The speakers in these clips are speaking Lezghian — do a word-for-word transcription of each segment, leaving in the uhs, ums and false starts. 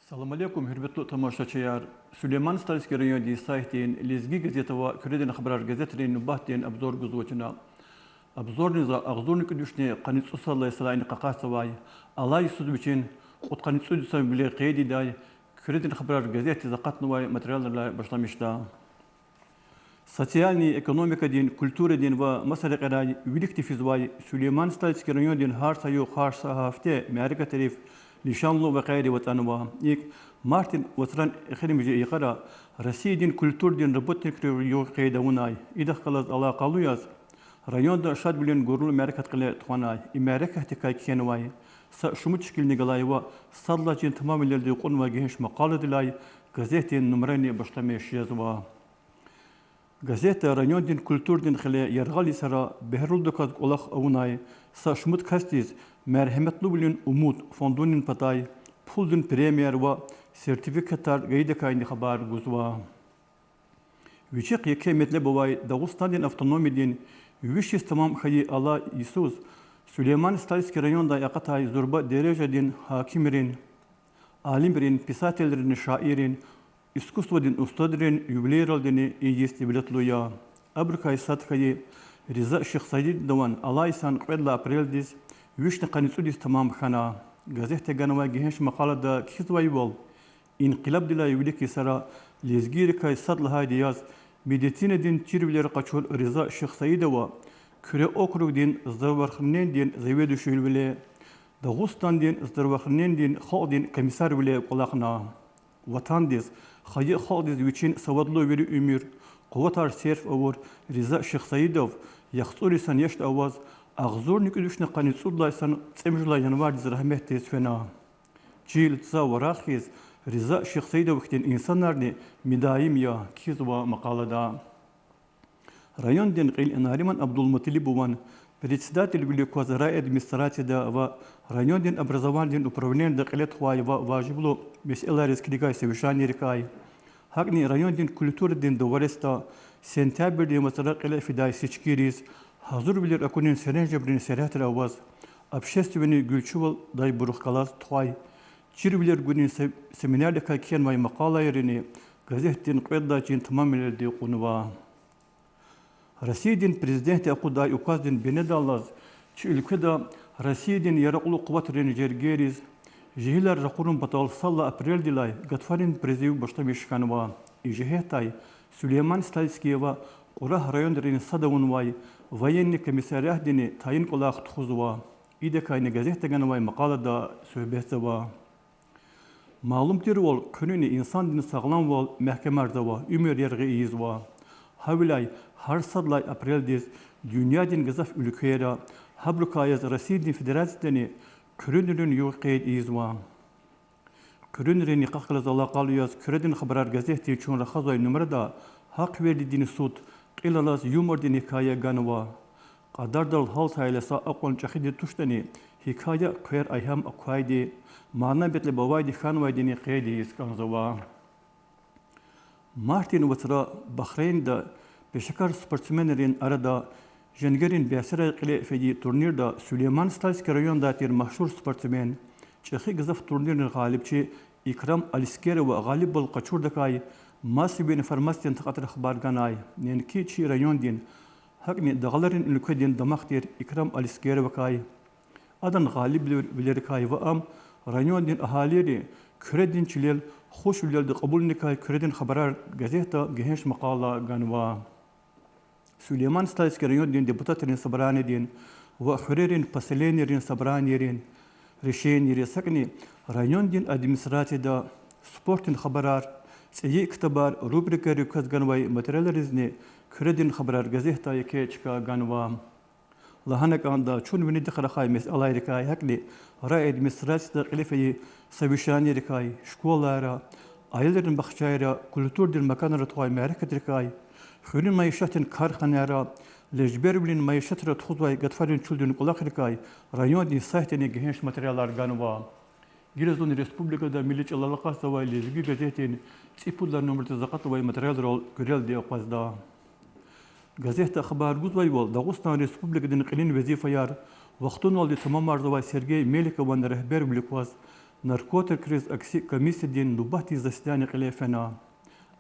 Салам алейкум, гьуьрметлу тамашачияр! Сулейман-Стальский райондин сайтдин Лезги газета ва Куьредин хабарар газетрин нубатдин обзор гузва чна. Обзорни за агъзурни кӀуьд вишни къанни цӀусад лагьай йисалайни къакъатзавай, алай йисуз вичин кьудкъанни цӀуд йисан виле къейд ийидай Куьредин хабарар газетдиз акъатнавай материалрилай башламишда. Социальный, экономикадин, культурадин ва маса рекьерай виликди физвай Сулейман-Стальский райондин гьар са югъ, гьар са гьафте мярекатрив, лишанлу вакъиайрив атӀанва. ИкӀ, мартдин вацран эхиримжи йикъара Россиядин культурадин работникрин югъ къейд авунай. Идахъ галаз алакъалу яз районда шадвилин гурлу мярекат кьиле тухванай. И мярекатдикай кхьенвай са шумуд шикилни галай ва сад лагьай чин тамамвилелди кьунвай гегьенш макъаладилай газетдин нумрани башламиш жезва. Газетда райондин культурадин хиле яргъал йисара бегьерлудаказ кӀвалах авунай са шумуд касдиз Мергьеметлувилин умуд фондунин патай пулдин премияр ва сертификатар гайидакайни хабар гузва. Вичихъ еке метлеб авай Дагъустандин автономиядин виш йис тамам хьайи алай йисуз Сулейман-Стальский райондай акъатай зурба дережадин гьакимрин, алимрин, писателрин, шаиррин, искусстводин устадрин юбилейралдини и йис девлетлу я. Абурукай сад хьайи Риза Шихсаидован алай йисан кьвед лагьай апрелдиз вишни къанни цӀуд йис тамам хьана. Газетда ганвай гегьенш макъалада кхьизвайвал, инкъилабдилай вилик йисара лезгийрикай сад лагьайди яз медицинадин чирвилер къачур Риза Шихсаидова Куьре округдин здравоохранениедин заведующийвиле, Дагъустандин здравоохранениедин халкьдин комиссарвиле кӀвалахна. Ватандиз, хайи халкьдиз вичин савадлу вири уьмуьр, къуватар серф авур Риза Шихсаидов яхцӀур йисан яшда аваз агъзурни кӀуьд вишни къанни цӀуд лагьай йисан цӀемуьжуьд лагьай январдиз рагьметдиз фена. Чил, цав, рагъ хьиз Риза Шихсаидов хьтин инсанарни мидаим я, кхьизва макъалада. Райондин кьил Нариман Абдулмуталибован председателвилик кваз райадминистрацияда ва райондин образованидин управленида кьиле тухвай ва важиблу месэлайриз килигай совещанийрикай, гьакӀни райондин культурадин дворецда сентябрдин вацра кьиле фидай сечкийриз гьазурвилер акунин серенжемрин сергьятра аваз общественный гуьрчивалдайбурук галаз тухвай чирвилер гунин се-, семинардикай кхьенвай макъалайрини газетдин кьвед лагьай чин тамамвилелди кьунва. Россиядин Президентди акъудай указдин бинедаллаз чи уьлкведа Россиядин яракьлу къуватрин жергейриз жегьилар ракъурун патал сад лагьай апрелдилай гатфарин призыв башламиш хьанва. И жигьетдай Сулейман-Стальский ва Кьурагь районрин сад авунвай военный комиссариатдини тайин кӀвалах тухузва. Идакайни газетда ганвай макъалада суьгьбетзава. Малум тирвал, хъуьруьни инсандин сагъламвал мягькемарзава, уьмуьр яргъи ийизва. Гьавиляй гьар сад лагьай апрелдиз дуьньядин гзаф уьлквейра, гьабурукай яз Россиядин Федерациядани хъуьруьнрин югъ къейд ийизва. Хъуьруьнрин йикъахъ галаз алакъалу яз Куьредин хабарар газетдин чун рахазвай нумрада гьахъвердидин суд кьил алаз юмордин гьикая ганва. Кьадардал гьалтайла са акьван чӀехиди туштӀани, гьикая хъвер айгьам аквайди, мана-метлеб авайди хьанвайдини къейд ийиз кӀанзава. Мартдин вацра Бахрейнда пешекар спортсменрин арада женгерин бясарай кьиле фейи турнирда Сулейман-Стальский райондай тир машгьур спортсмен, чӀехи гзаф турниррин гъалибчи Икрам Алисгерова гъалибвал къачурдакай массовый информациядин такьатра хабар ганай неинки чи райондин, гьакӀни дагъларин уьлкведин дамах тир Икрам Алисгеровакай, адан гъалибвилерикай ва ам райондин агьалийри Куьредин чилел хушвилелди кьабулуникай Куьредин хабарар газетда гегьенш макъала ганва. Сулейман-Стальский райондин депутатрин собраниедин ва хуьрерин поселенийрин собраниейрин решенийриз, гьакӀни райондин администрацияда спортдин хабарар, цӀийи ктабар рубрикайрик кваз ганвай материалризни Куьредин хабарар газетда еке чка ганва. Лагьана кӀанда, чун винидихъ рахай месэлайрикай, гьакӀни райадминистрацияда кьиле фейи совещанийрикай, школайра, аялрин бахчайра, культурадин маканра тухвай мярекатрикай, хуьруьн майишатдин карханайра, лежбервилин майишатра тухузвай гатфарин чуьлдин кӀвалахрикай райондин сайтдани гегьенш материалар ганва. Гила зун республикада милли чӀалал акъатзавай Лезги газетдин цӀипуд лагьай нумрадиз акъатнавай материалрал куьрелди акъвазда. Газетда хабар гузвайвал, Дагъустан Республикадин кьилин везифаяр вахтуналди тамамарзавай Сергей Меликован регьбервилик кваз Наркотикриз акси комиссиядин нубатдин заседание кьиле фена.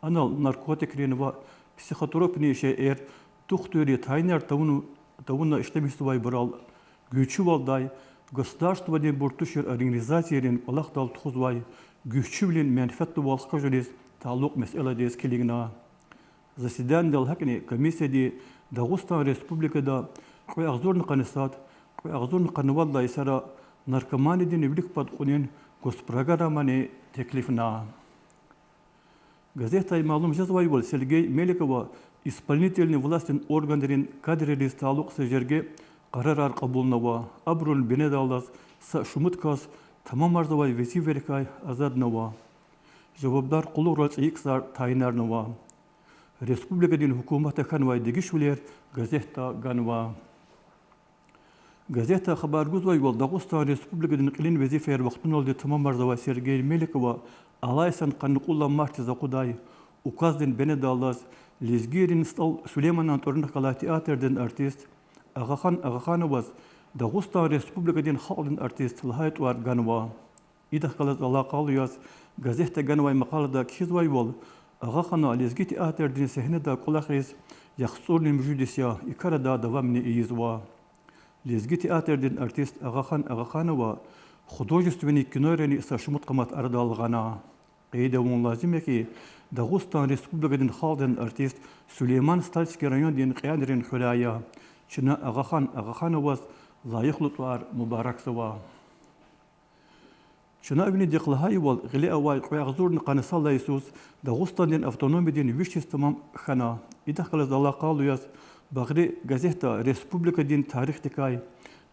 Анал наркотикрин ва психотропный шейэр тухтуьрин тайинар тавуна, тавуна ишлемишзавайбурал гуьзчивалдай, государстводинбур тушир организацийрин кӀвалахдал тухузвай гуьзчивилин менфятдавал хкажуниз талукь месэладиз килигна. Заседанидал гьакӀни комиссияди Дагъустан Республикада кьве агъзурни къанни сад, кьве агъзурни къанни вад лагьай йисара наркоманиядин вилик пад кьунин госпрограммани теклифна. Газетдай малум жезвайвал, Сергей Меликова исполнительный властдин органрин кадрриз талукь са жерге къарарар кьабулнава, абурун бинедаллаз са шумуд кас тамамарзавай везифайрикай азаднава. Жавабдар къуллугърал цӀийи ксар тайинарнава. Республикадин гьукуматда хьанвай дегишвилер газетда ганва. Газетда хабар гузвайвал, Дагъустан Республикадин кьилин везифаяр вахтуналди тамамарзавай Сергей Меликова алай йисан къанни кьуд лагьай мартдиз акъудай указдин бинедаллаз лезгийрин СтӀал Сулейманан тӀварунихъ галай театрдин артист Агъахан Агъахановаз Дагъустан Республикадин халкьдин артист лагьай тӀвар ганва. Идахъ галаз алакъалу яз газетда ганвай макъалада кхьизвайвал, Агъахана лезги театрдин сегьнеда кӀвалахиз яхцӀурни муьжуьд йис я, и кар ада давамни ийизва. Лезги театрдин артист Агъахан Агъаханова художественный кинойрани са шумуд къамат арадал гъана. Къейд авун лазим я хьи, Дагъустан Республикадин халкьдин артист Сулейман-Стальский райондин Кьянрин хуьряй я. Чна Агъахан Агъахановаз лайихлу тӀвар мубаракзава. Чна винидихъ лагьайвал, гъиле авай кьве агъзурни къанни сад лагьай йисуз Дагъустандин автономиядин виш йис тамам хьана. Идахъ галаз алакъалу яз Багъри газетда республикадин тарихдикай,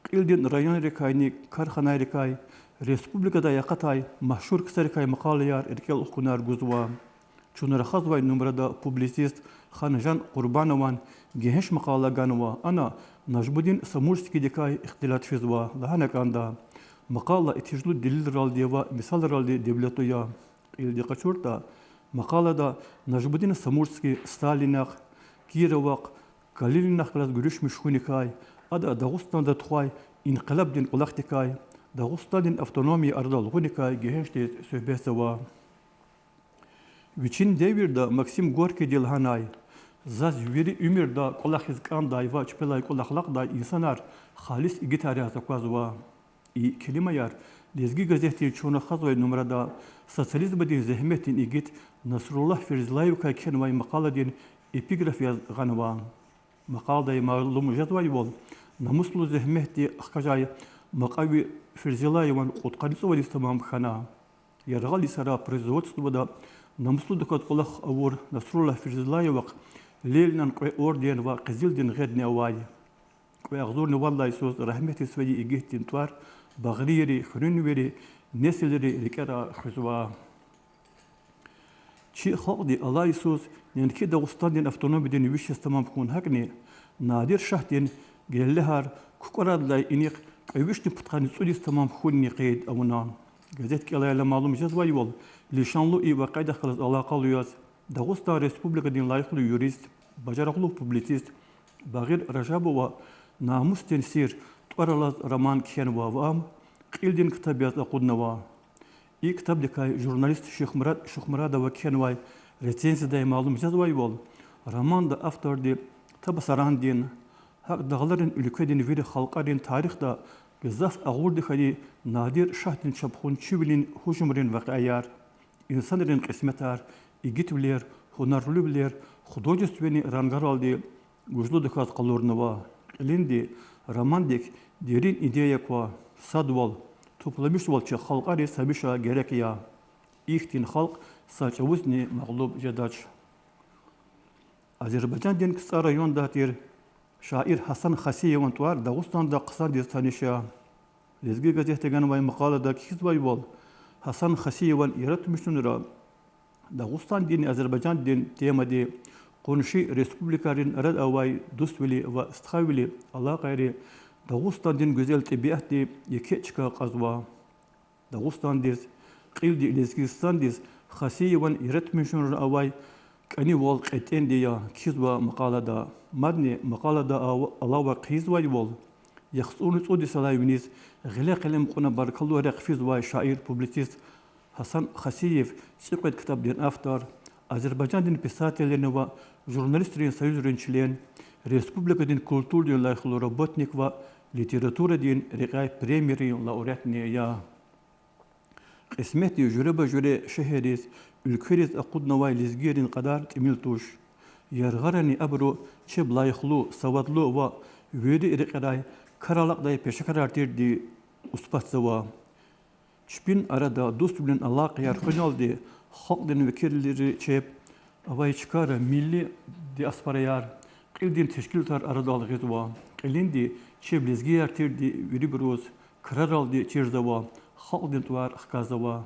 кьилдин районрикайни карханайрикай, республикадай акъатай машгьур ксарикай макъалаяр, рикӀел хкунар гузва. Чун рахазвай нумрада публицист Ханжан Къурбанован гегьенш макъала ганва. Ана Нажмудин Самурскийдикай ихтилат физва, лагьана кӀанда. Макъала итижлу делилралди ва мисалралди девлетлу я. Кьилди къачуртӀа, макъалада Нажмудин Самурский Сталинахъ, Кировахъ, Калининахъ галаз гуьруьшмиш хьуникай, ада Дагъустанда тухвай инкъилабдин кӀвалахдикай, Дагъустандин автономия арадал гъуникай гегьеншдиз суьгьбетзава. Вичин девирда Максим Горькийди лагьанай: заз вири уьмуьрда кӀвалахиз кӀандай ва чпелай кӀвалах алакьдай инсанар халис игитар яз аквазва. И келимаяр Лезги газетдин чун рахазвай нумрада социализмдин зегьметдин игит Насруллагь Ферзилаевакай кхьенвай макъаладин эпиграф яз гъанва. Макъаладай малум жезвайвал, намуслу зегьметди хкажай макьави Ферзилаеван кьудкъанни цӀувад йис тамам хьана. Яргъал йисара производствода намуслудаказ кӀвалах авур Насруллагь Ферзилаевахъ Ленинан кьве орден ва Къизилдин гъедни авай. Кьве агъзурни вад лагьай йисуз рагьметдиз фейи игитдин тӀвар багърийри, хуьруьнвийри, несилри рикӀера хуьзва. Чи халкьди алай йисуз неинки Дагъустандин автономиядин виш йис тамам хьун, гьакӀни Надир шагьдин гелелегьар кукӀварайдалай инихъ кьве вишни пудкъанни цӀуд йис тамам хьунни къейд авуна. Газет кӀелайла малум жезвайвал, лишанлу и вакъиадихъ галаз алакъалу яз Дагъустан Республикадин лайихлу юрист, бажарагълу публицист Багъир Ражабова Намусдин сир тӀвар алаз роман кхьенва ва ам кьилдин ктаб яз акъуднава. И ктабдикай журналист Шихмурад Шихмурадова кхьенвай рецензиядай малум жезвайвал, романда авторди Табасарандин, гьакӀ дагъларин уьлкведин вири халкьарин тарихда гзаф агъурди хьайи Надир шагьдин чапхун чивилин гьужумрин вакъиаяр, инсанрин кьисметар, игитвилер, гьунарлувилер художественный рангаралди гужлудаказ къалурнава. Кьилинди романдик дерин идея ква: садвал, тупламишзавал чи халкьариз гьамиша герек я. Ихьтин халкь са чӀавузни магълуб жедач. Азербайжандин КцӀар районда тир шаир Гьасан Хасиеван тӀвар Дагъустанда хъсандиз таниш я. Лезги газетда ганвай макъалада кхьизвайвал, Гьасан Хасиеван яратмишунра Дагъустандинни Азербайжандин темади, къунши республикайрин арада авай дуствили ва стхавили алакъайри, Дагъустандин гуьзел тӀебиатди еке чка кьазва. Дагъустандиз, кьилди Лезгистандиз Хасиеван яратмишунра авай кӀанивал кьетӀенди я, кхьизва макъалада. Мадни макъалада ав-, алава хъийизвайвал, ЯхцӀурни цӀуд йисалай виниз гъиле къелем кьуна баркаллу рехъ физвай шаир, публицист Гьасан Хасиев, цӀикьвед ктабдин автор, Азербайжандин писателрин ва журналистрин союзрин член, республикадин культурадин лайихлу работник ва литературадин рекьяй премийрин лауреатни я. Кьисметди жуьреба-жуьре шегьерриз, уьлквейриз акъуднавай лезгийрин кьадар тӀимил туш. Яргъарани абуру чеб лайихлу, савадлу ва вири рекьерай кар алакьдай пешекарар тирди устӀарзава. Чпин арада дуствилин алакъаяр хуьналди халкьдин векилри чеб авай чкайра милли диаспораяр, кьилдин тешкилатар арадал гъизва. Кьилинди чеб лезгияр тирди вирибуруз краралди чирзава, халкьдин тӀвар хкажзава.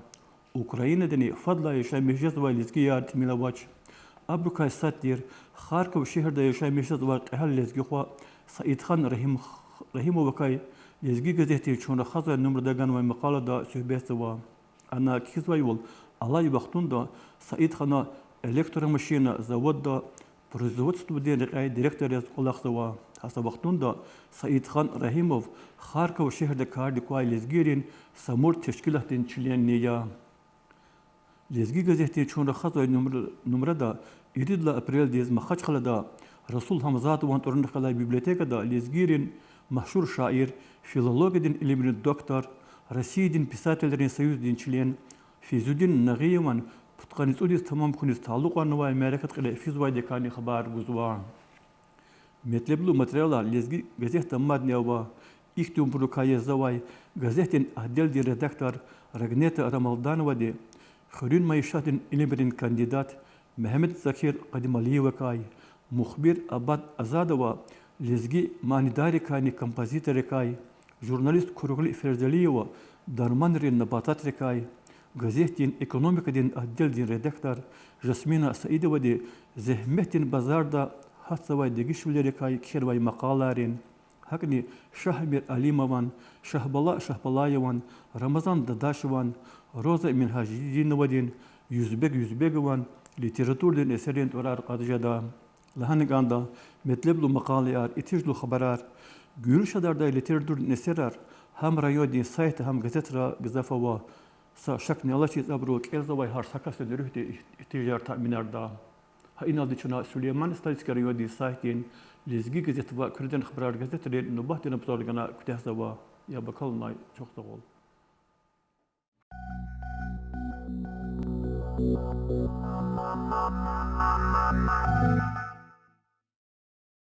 Украинадани фадлай яшамиш жезвай лезгияр тӀимил авач. Абурукай сад тир Харьков шегьерда яшамиш жезвай кьегьал лезги хва Саидхан Рагьим-, Рагьимовакай Лезги газетдин чун рахазвай нумрада ганвай макъалада суьгьбетзава. Ана кхьизвайвал, алай вахтунда Саидхана электромашина заводда производстводин рекьяй директор яз кӀвалахзава. Гьа са вахтунда Саидхан Рагьимов Харьков шегьерда кардик квай лезгийрин Самур тешкилатдин членни я. Лезги газетдин чун рахазвай нумр-, нумрада ирид лагьай апрелдиз Махачкъалада Расул Гьамзатован тӀварунихъ галай библиотекада лезгийрин машгьур шаир, филологиядин илимрин доктор, Россиядин писателрин союздин член Фейзудин Нагъиеван пудкъанни цӀуд йис тамам хьуниз талукьарнавай мярекат кьиле физвайдикайни хабар гузва. Метлеблу материалар Лезги газетда мадни ава. Ихьтинбурукай язавай газетдин отделдин редактор Рагнета Рамалдановади, хуьруьн майишатдин илимрин кандидат Мегьамед-Закир Къадималиевакай, мухбир Абад Азадова лезги манидаррикайни композиторрикай, журналист Куругли Ферзалиева дарманрин набататрикай, газетдин экономикадин отделдин редактор Жасмина Саидовади зегьметдин базарда гьатзавай дегишвилерикай кхьенвай макъалайрин, гьакӀни Шагьмир Алимован, Шагьбала Шагьбалаеван, Рамазан Дадашеван, Роза Мингьажидиновадин, Юзбек Юзбегован литературадин эсеррин тӀварар кьаз жеда. Лагьана кӀанда, метлеблу макъалаяр, итижлу хабарар Гуьлшадардай литературадин эсерар гьам райондин сайтда, гьам газетра гзаф ава. Са шакни алачиз абуру кӀелзавай гьар са касдин руьгьди итижар таъминарда. Гьа иналди чна Сулейман-Стальский райондин сайтдин Лезги газет ва Куьредин хабарар газетрин нубатдин обзорни гана куьтягьзава. Яб акалунай чухсагъул.